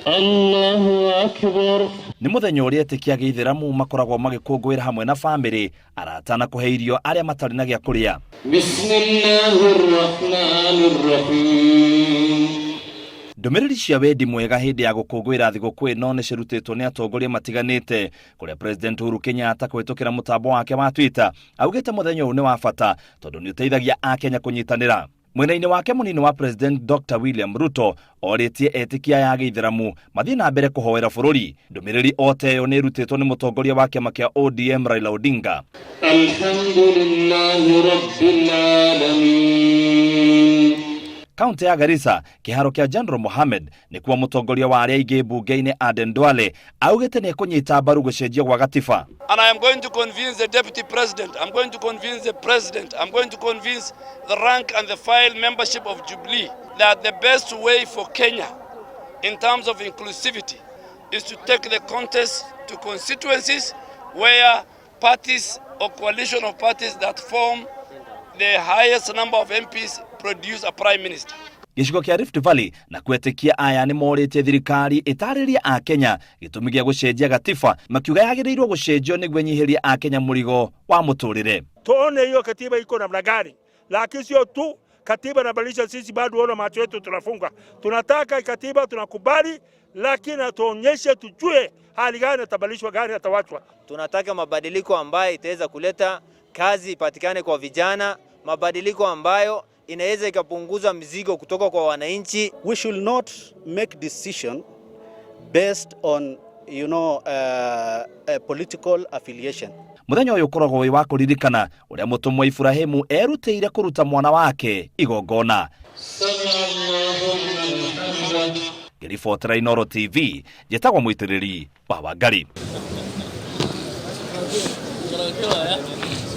Allahu Akbar. Nĩ mũthenya ũrĩa etĩkia gĩithĩramu makoragwo magĩkũngũĩra hamwe na famĩlĩ, arata na kũhe irio arĩa matarĩ na gĩa kũrĩa. Bismillahir Rahmanir Rahim. Ndũmĩrĩri cia wendi mwega hĩndĩ ya gũkũngũĩra thigũkũ ĩno nĩ cirutĩtwo nĩ atongoria matiganĩte, kũrĩa President Uhuru Kenyatta kũhĩtũkĩra mũtambo wake wa Twitter augĩte mũthenya ũyũ nĩ wa bata tondũ nĩ ũteithagia Akenya kũnyitanĩra. Mwena-inĩ wake mũnini wa President Dr William Ruto orĩtie etĩkia aya a gĩithĩramu mathiĩ na mbere kũhoera bũrũri. Ndũmĩrĩri o ta ĩyo nĩ ĩrutĩtwo nĩ mũtongoria wa kĩama kĩa ODM Raila Odinga. Alhamdulillahi Rabbil Alamin. Kaunti ya Garissa, kĩharo kĩa General Mohammed nĩkuo mũtongoria wa arĩa aingĩ mbunge-inĩ Aden Duale augĩte nĩ ekũnyita mbaru gũcenjio gwa gatiba. And I am going to convince the deputy president, I'm going to convince the president, I'm going to convince the rank and the file membership of Jubilee that the best way for Kenya in terms of inclusivity is to take the contest to constituencies where parties or coalition of parties that form the highest number of MPs produce a prime minister. Gĩcigo kĩa Rift Valley na kwetĩkia aya nĩ morĩtie thirikari ĩtarĩrie Akenya gĩtũmi gĩa gũcenjia gatiba, makiuga yagĩrĩirwo gũcenjio nĩguo ĩnyihĩrie Akenya mũrigo wa mũtũrĩre. Tuone hiyo katiba iko namna gani, lakini sio tu katiba inabadilisha, sisi bado ona macho yetu tunafunga. Tunataka katiba tunakubali, lakini atuonyeshe tujue hali gani atabadilishwa gani atawachwa. Tunataka mabadiliko ambayo itaweza kuleta kazi ipatikane kwa vijana, mabadiliko ambayo inaweza ikapunguza mzigo kutoka kwa wananchi. We should not make decision based on a political affiliation. Mũthenya ũyũ ũkoragwo wĩ wa kũririkana ũrĩa mũtũmwo Iburahĩmu erutĩire kũruta mwana wake igongona. Ngĩribotera Inooro TV, njĩtagwo Mũitĩrĩri wa Wangari.